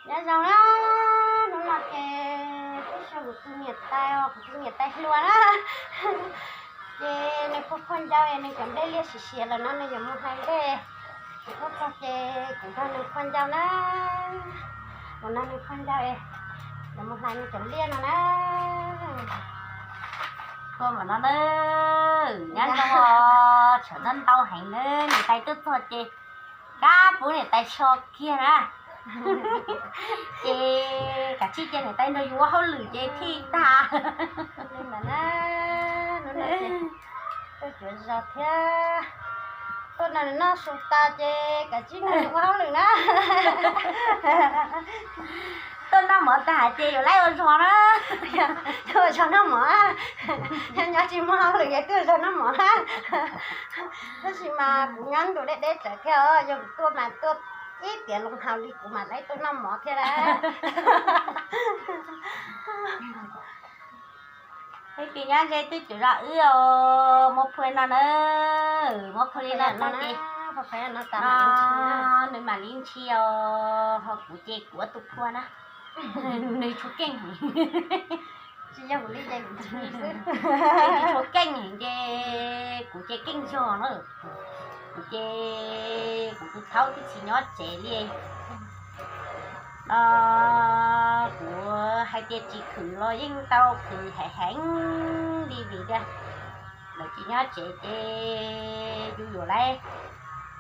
Nyob zoo na, hnub no ces kuv mus tus niam tais, kuv tus niam tais hluas na, ces nws phua phua ncau es nws cov nplej liaj siav siav lawm no nws yuav mus hlais nplej. Kuv phua phua ces kuv nrog nws phua ncau na, kuv nrog nws phua ncau es yuav mus hlais nws cov liaj no na. Phua mam no na, nyob zoo, tshav ntau ntau heev na, niam tais tuaj txog ces kab pub niam tais so kiag na. Ces kav tsij cia niam tais nrog yus ua hauj lwm ces thij tag. Tuaj cuav zos thiab, tuaj nrog nws noj su tas ces kav tsij nrog nws ua hauj lwm na. Tuaj noj mov tag ces yuav lawv ua zog na. Ua zog noj mov, nyob nyob tsis muaj hauj lwm ces tuaj ua zog noj mov na. Tab sis mas kuv nyob ntu deb deb tsawv thiab os, yog kuv tuaj mas tuaj ib tiam loo haus li kuv mam li tuaj noj mov thiab na. Leej twg nyob ze twb cuam zos wb os, muab phua no na, muab phua li no tag ces nws mam li ntshis os, ho kuv ces kuv ua tus phua na. Nws tshuav keej, nws tshuav keej heev ces kuv ces keej zog na. Kuv ces kuv tus thaub twb tsis nyob tsev li. Kuv hais tias tsis khwv los yeej tau khwv heev heev li vim tias lawv tsis nyob tsev ces yus yuav lawv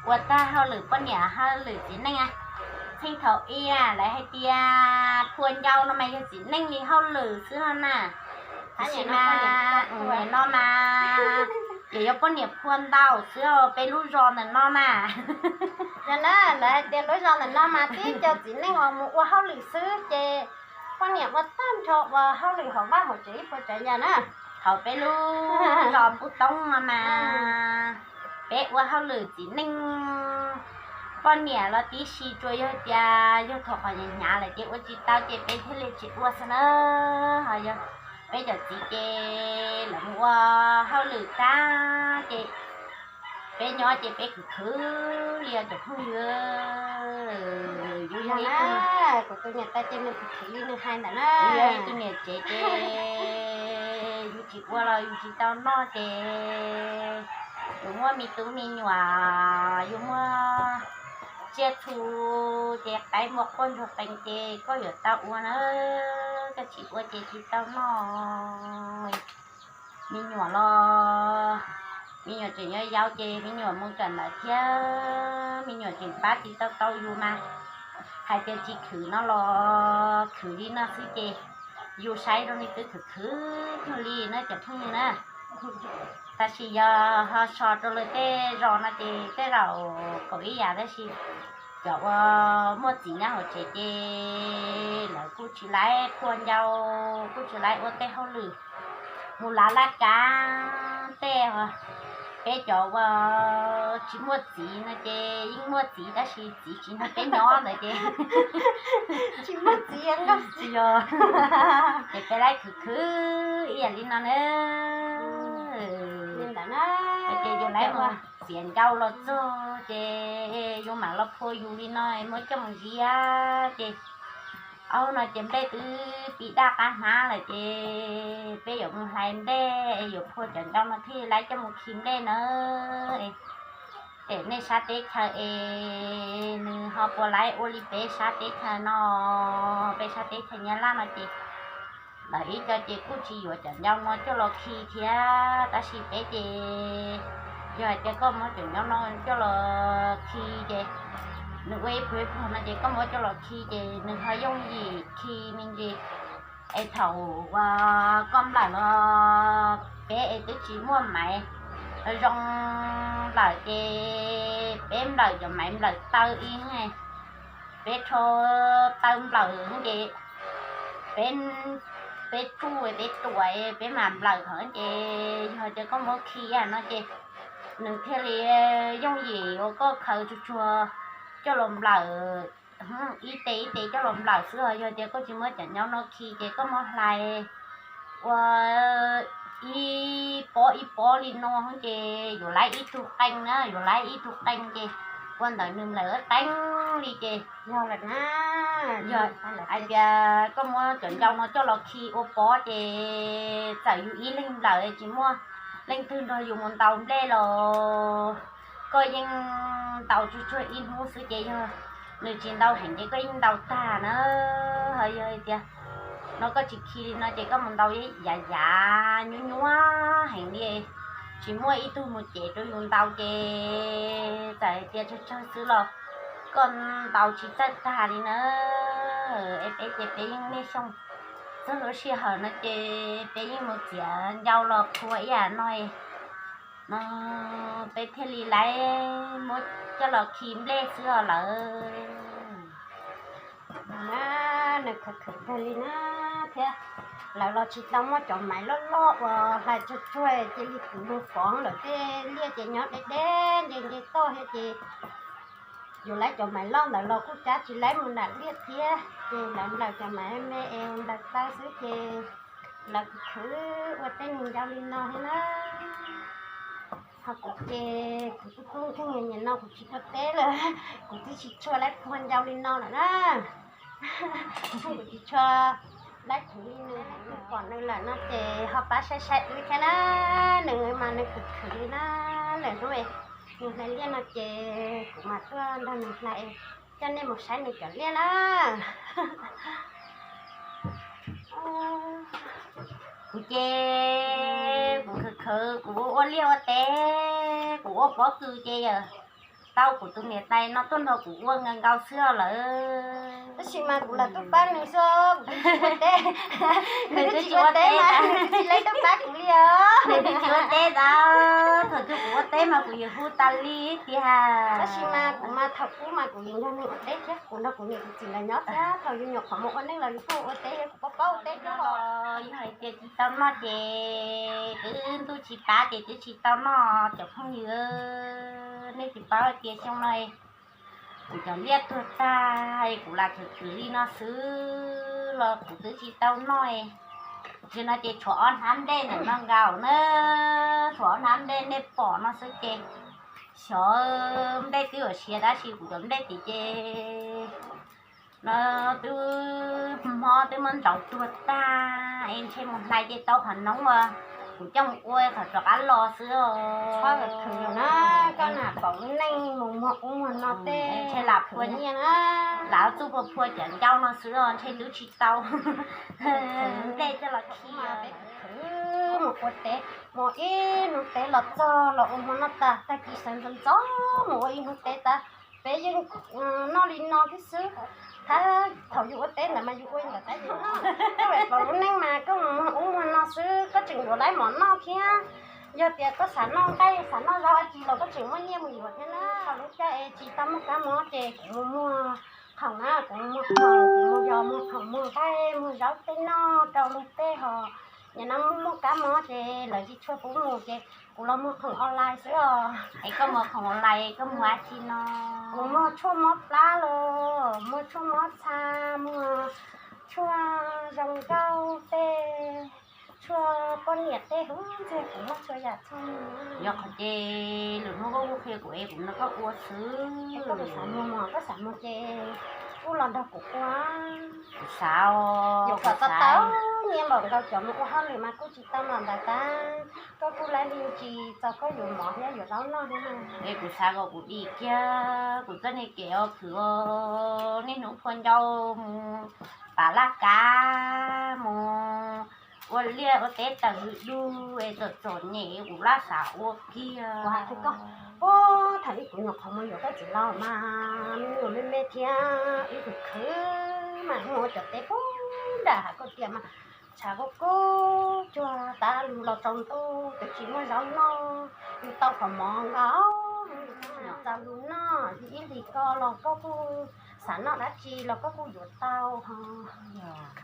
ua tag hauj lwm poj niam hauj lwm txiv neej. Txheej thaum ub lawv hais tias phua ncau no mas yog txiv neej li hauj lwm xwb no na. Tab sis mas nim no mas ces yog poj niam phua ntau xwb peb lub zos ntawm no na. Yog na, lawv hais tias lub zos ntawm no mas tib co txiv neej uas mus ua hauj lwm xwb ces poj niam ua tag nrho ua hauj lwm hauv vaj hauv tsev ib puas tsav yam na. Thaum peb lub zos Npub Toob no mas peb ua hauj lwm txiv neej, poj niam los tib si, tsuas yog tias yog thaum qhov hnyav hnyav lawm ces ua tsis tau ces peb thiaj li tsis ua xwb na. Ho yog peb cov txiv ces lawv mus ua hauj lwm tag ces peb nyob ces peb khwv khwv li os cov phooj ywg. Yus yog ib tug, kuv tus niam tais ces nws khwv khwv li nws hais ntawd na, yus yog ib tug niam tsev ces yus tsis ua los yus tsis tau noj ces yus muaj me tub me nyuam, yus muaj tsiaj txhu ces qaib npua quaj ntsuag qees ces koj yuav tau ua na, koj tsis ua ces tsis tau noj. Me nyuam los, me nyuam tseem yau yau ces me nyuam mus kawm ntawv thiab me nyuam tseem pab tsis tau tau yus mas, hais tias tsis khwv no los khwv li no xwb ces yus saib zoo li twb khwv khwv kawg li na cov phooj ywg na. Tab sis yog ho so rau lawv tej zos no ces tej zaum kaum ib yam, tab sis cov uas muaj txiv nyob hauv tsev ces lawv kuj tsis laib phua ncau, kuj tsis laib ua tej hauj lwm, mus lav laj kab tej. Peb cov uas tsis muaj txiv no ces yeej muaj txiv tab sis txiv tsis nrog peb nyob ntawd ces tsis muaj txiv, tsis yog, ces peb laib khwv khwv ib yam li no na. Ces yus laib mus txiav ncau los txog ces yus mam los phua yus li no muab coj mus ziab ces, aub no ces nplej twb pib daj qab hnab lawm ces peb yuav mus hlais nplej es yuav phua cov ncau no thiaj laib coj mus khi nplej na. Es nej sab teb chaws es nws ho puas laib ua li peb sab teb chaws no? Peb sab teb chaws Nyab Laj no ces lawv ib co ces kuj tsis yuav cov ncau no coj los khi thiab, tab sis peb ces yog hais tias koj muab cov ncau no coj los khi ces nws ua ib pluag ib pluag no ces koj muab coj los khi ces nws ho yooj yim khi me ntsis. Es thaum uas koj nplawm los peb es twb tsis muaj maiv zoo nplawm ces peb nplawm cov maiv nplawm taw ib, peb rho taw nplawm ces peb, peb tsuj peb tuam peb mam nplawm hov ces yog tias koj muab khi no ces nws thiaj li yooj yim uas koj khaws tsuag tsuag coj los nplawm, ib tes ib tes coj los nplawm xwb. Ho yog tias koj tsis muab cov ncau no khi ces koj muab hlais ua ib pob ib pob li no ces yuav laib ib tug qee na, yuav laib ib tug qee ces Ua ntawd nws nplawm teeb li ces yog lawm na. Yog hais tias koj muab cov ncau no coj los khi ua pov ces txawm yus ib leeg nplawm tsis muaj leej twg nrog yus mus ntaus nplej los koj yeej ntaus tsuag tsuag ib hnub xwb ces yog nws tsis ntau heev ces koj yeej ntaus tag na. Ho yog hais tias no koj tsis khi li no ces koj mus ntaus yav yav nyuaj nyuaj heev li, tsis muaj ib tug mus cev rau yus ntaus ces txawm hais tias tsawg tsawg xwb los koj ntaus tsis txawj tag li na. Es peb ces peb yeej niaj xyoo txog lub sij hawm no ces peb yeej mus txiav ncau los phua ib yam no no peb thiaj li laib muab coj los khi nplej xwb os lawm. Nws khwv khwv kawg li na thiab. Lawv los tsis tau muaj cov maiv loj loj uas hlais tsuag tsuag cia li kuv mus pov lawm tej liaj ces nyob deb deb nce nce toj thiab ces yuav laib cov maiv loj ntawd los kuj cab tsis laib mus nram liaj thiab ces lawv nplawm cov maiv me es nplawm taw xwb ces lawv khwv khwv ua tej niag ncau li no thiab na. Ho kuv ces kuv tub tub nkeeg nyiam no kuv tsis ua teb lawm, kuv twb tsis tshua laib phua ncau li no lawm na. Kuv tsis tshua laib khwv li nws, pom nws lawm no ces ho pab saib saib wb thiab na. Nws mas nws khwv khwv li na, lawm hnub nws hlais liaj no ces kuv mam tuaj nrog nws hlais, coj nej mus saib nws cov liaj na. Kuv ces kuv khwv khwv, kuv ua liaj ua teb, kuv ua pob kws ces yawm tau kuv tus niam tais no tuaj nrog kuv ua nkaus nkaus xwb lawm. Tab sis mas kuv lam tuaj pab nws xwb, kuv twb tsis ua teb, nws twb tsis ua teb mas nws twb tsis laib tuaj pab kuv li os. Nws twb tsis ua teb ntag, thaum twg kuv ua teb mas kuv yuav hu tas li tiag. Tab sis mas kuv mas thaum ub mas kuv yeej nrog nws ua teb thiab, kuv nrog kuv niam kuv txiv lawv nyob thiab, thaum yus nyuam qhuav mus ua neej los yus kuj ua teb thiab kuv pab pab ua teb thiab los. Yog hais tias tsis tau noj ces twb ntuj tsis pab ces twb tsis tau noj cov phooj ywg. Nej tsis paub hais tias xyoo no kuv cov liaj tuag tag, kuv lam khwv khwv li no xwb los kuv twb tsis tau noj. Tam sim no ces tshuav ob hnab nplej ntawm no nkaus na, tshuav ob hnab nplej nej pom no xwb ces xyov nplej twb yuav siav tab sis kuv cov nplej tim ces no twb mob twb muab ntsauv tuag tag es ntshe mus hlais ces tau qhov noob uas kuv coj mus ua qhov rov qab los xwb os. Koj na pom lub neej mus muag ub muag no tej ntshe lam phua nyiaj na, lam txuj phua phua cov ncau no xwb os ntshe twb tsis tau nplej coj los khi. Peb khwv mus ua teb, mus ib hnub teb los txog los ua hmo noj tas, tag kis sawv ntxov ntxov mus ua ib hnub teb tas. Peb yeej noj li no thiab xwb. Thab thaum yus ua teb ntawd mas yus ua ntawm tab yus noj. Koj pom lub neej mas koj mus muag ub muag no xwb, koj tseem yuav laib mov noj thiab. Yog tias koj xav noj nqaij xav noj zaub dab tsi los koj tseem muaj nyiaj mus yuav thiab na. Thaum lub caij es tsis tau muaj kab mob ces kuv mus muag khoom na, kuv mus muag khoom, kuv mus yos muag khoom muag nqaij muag zaub tej noj rau luag tej ho. Nim no muaj kab mob ces lawv tsis tshua pub mus ces kuv los muag khoom online xwb os. Es koj muag khoom online koj muag dab tsi no? Kuv muag tshuaj mob plab los muag tshuaj mob txha, muag tshuaj zoo nkauj tej, tshuaj poj niam tej huv ntxeg kuv muag txhua yam txhua yam. Yog qhov ces lwm hnub koj kuj qhia kuv es kuv nrog koj ua xwb. Koj xav muag mas koj xav muag ces kuj los nrog kuv ua. Kuv xav, yuav kom tau tau nyiaj npaum nkaus cov mus ua hauj lwm mas kuj tsis tau noj ntawd tag. Koj kuj laib li tsis txog koj yuav mov thiab yuav zaub noj thiab na. Es kuv xav kom kuv dim kiag, kuv txoj niag kev khwv niaj hnub phua ncau mus pav laj kab mus ua liaj ua teb tawm hws du es txom txom nyem kuv laj xav ua kiag. Kuv hais rau koj, puag thaum ub kuv nyuam qhuav mus yuav koj txiv laus mas me nyuam me me thiab ib tug khwv mas mus ua cov teb puag nram hav koj tias mas tshav kub kub cuag tas lus los tsaus ntuj twb tsis muaj zaub noj, yus tau qhov mov nkaus txaus lus noj, ib hlis ko los koj kuj xav noj dab tsi los koj kuj yuav tau ho.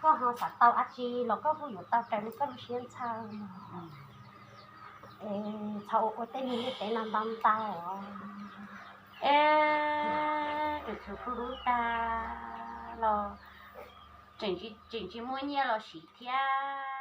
Koj ho xav tau dab tsi los koj kuj yuav tau raws li koj lub siab ntshaw. Es txhob ua ua tej niag liaj teb no ntau ntau. Es tus txhuv kuj hlub tag los tseem tsis muaj nyiaj los siv thiab.